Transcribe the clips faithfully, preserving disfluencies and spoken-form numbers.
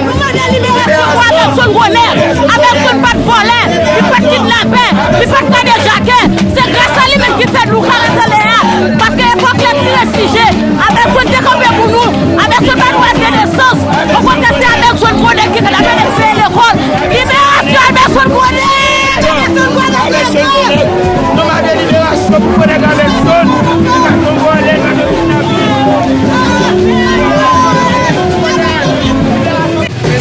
Nou mande liberasyon pou Abelson Grenèg. Abelson pa t vòlè, li pa t kidnapè, li pa t kadejake. Se gras a li menm ki fè nou ka rete la a. Paske epòk la ti resije. Abelson te kanpe pou nou. Abelson pa t wè de nesans. Okontrè, se Abelson Grenèg ki t ap peye lekòl. Liberasyon Abelson Grenèg! Abelson Grenèg! Nou mande liberasyon pou Grenèg Abelson. Li pa t yon vòlè, li pa t yon kidnapè.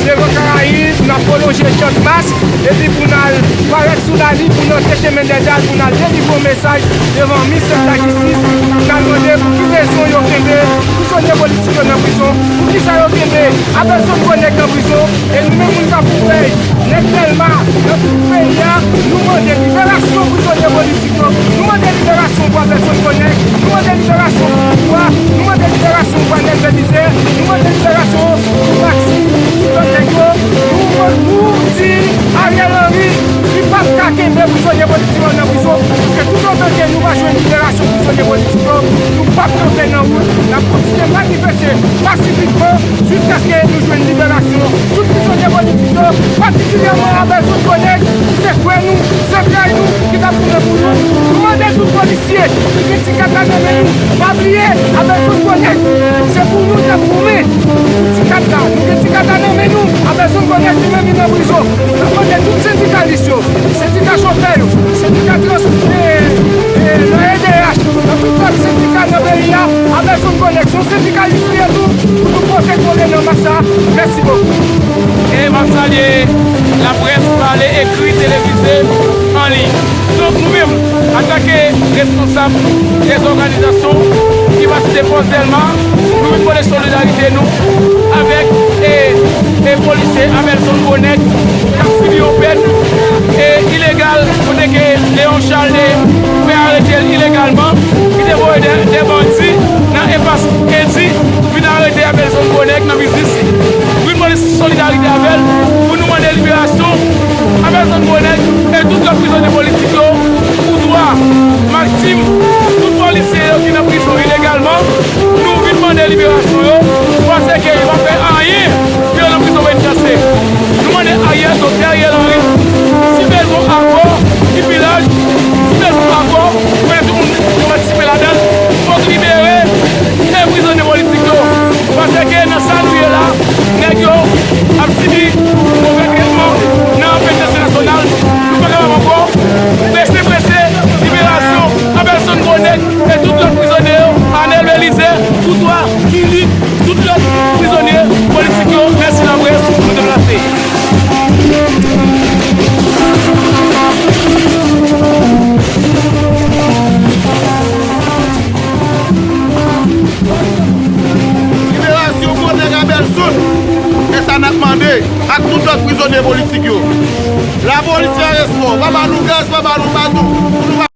Devan Karayib, n ap pwolonje chan mas, epi pou n al parèt sou lali, pou n antre chemen Dèdal, pou n al delivre yon mesaj devan minis Lajistis, pou n al mande pou ki rezon yo kenbe prizonye politik yo nan prizon, poukisa yo kenbe Abelson Grenèg nan prizon, e nou menm moun k ap kouvèy nèg Dèlma nan tout peyi a, nou mande liberasyon prizonye politik yo, nou mande liberasyon pou Abelson Grenèg, nou mande liberasyon pou Pouvwa, nou mande liberasyon pou Anèl Belizaire, nou mande liberasyon pou Maxime, tout lòt nèg yo. Nou, nou di Ariel Henry, li p ap ka kenbe prizonye politik yo nan prizon, paske toutotan ke nou pa jwenn liberasyon prizonye politik yo, nou p ap kanpe nan wout, n ap kontinye manifeste pasifikman jiskaske nou jwenn liberasyon tout prizonye politik yo, patikilyèman Abelson Grenèg, ki se frè nou, se frè nou, ki t ap goumen pou nou. Nou mande tout polisye ki gen ti kat la nan men nou, pa bliye, Abelson Grenèg, se pou nou n ap goumen pou ti kat la. Nou gen ti kat la nan men nou, Abelson Grenèg li menm li nan prizon. N ap mande tout sendikalis yo, sendika chofè yo, sendika trans-, e, e, nan E D H, nan tout lòt sendika nan peyi a, Abelson Grenèg se yon sendikalis li ye tou, pou nou pote kole nan mach la. Mèsi bokou. E m ap salye laprès pale, ekri, televize, an liy. Donk, nou menm, antanke responsab de òganizasyon ki pa site Fòs Dèlma, nou vin pote solidarite nou avèk, e, e polisye Abelson Grenèg k ap sibi yon pèn, e, ilegal, kote ke Léon Charles te fè arete l ilegalman, ki te voye de, de bandi nan espas Edi vin arete Abelson Grenèg nan biznis li. Vin pote solidarite avè l pou nou mande liberasyon Abelson Grenèg e tout lòt prizonye politik yo, Poudwa, Maxime, tout polisye yo ki nan prizon ilegalman. Nou vin mande liberasyon yo, paske yo pa fè anyen pou yo nan prizon penitansye. Nou mande Ariel, Doktè Ariel Henry, si bezwen akò ki pi laj, si bezwen akò, kote tout moun yo patisipe ladan l, fòk libere e prizonye politik yo. Paske nan sa nou ye la, nèg yo ap sibi move tretman nan penitansye nasyonal. Nou pa kapab ankò. Prese, prese, liberasyon Abelson Grenèg e tout lòt prizonye yo, Anèl Belizaire, Poudwa, Kilik, tout lòt prizonye politik yo. Mèsi laprès, nou deplase. Liberasyon Grenèg Abelson, e sa n ap mande ak tout lòt prizonye politik yo. Lapolis fè espò, pa ba nou gaz, pa ba nou baton, pou nou pa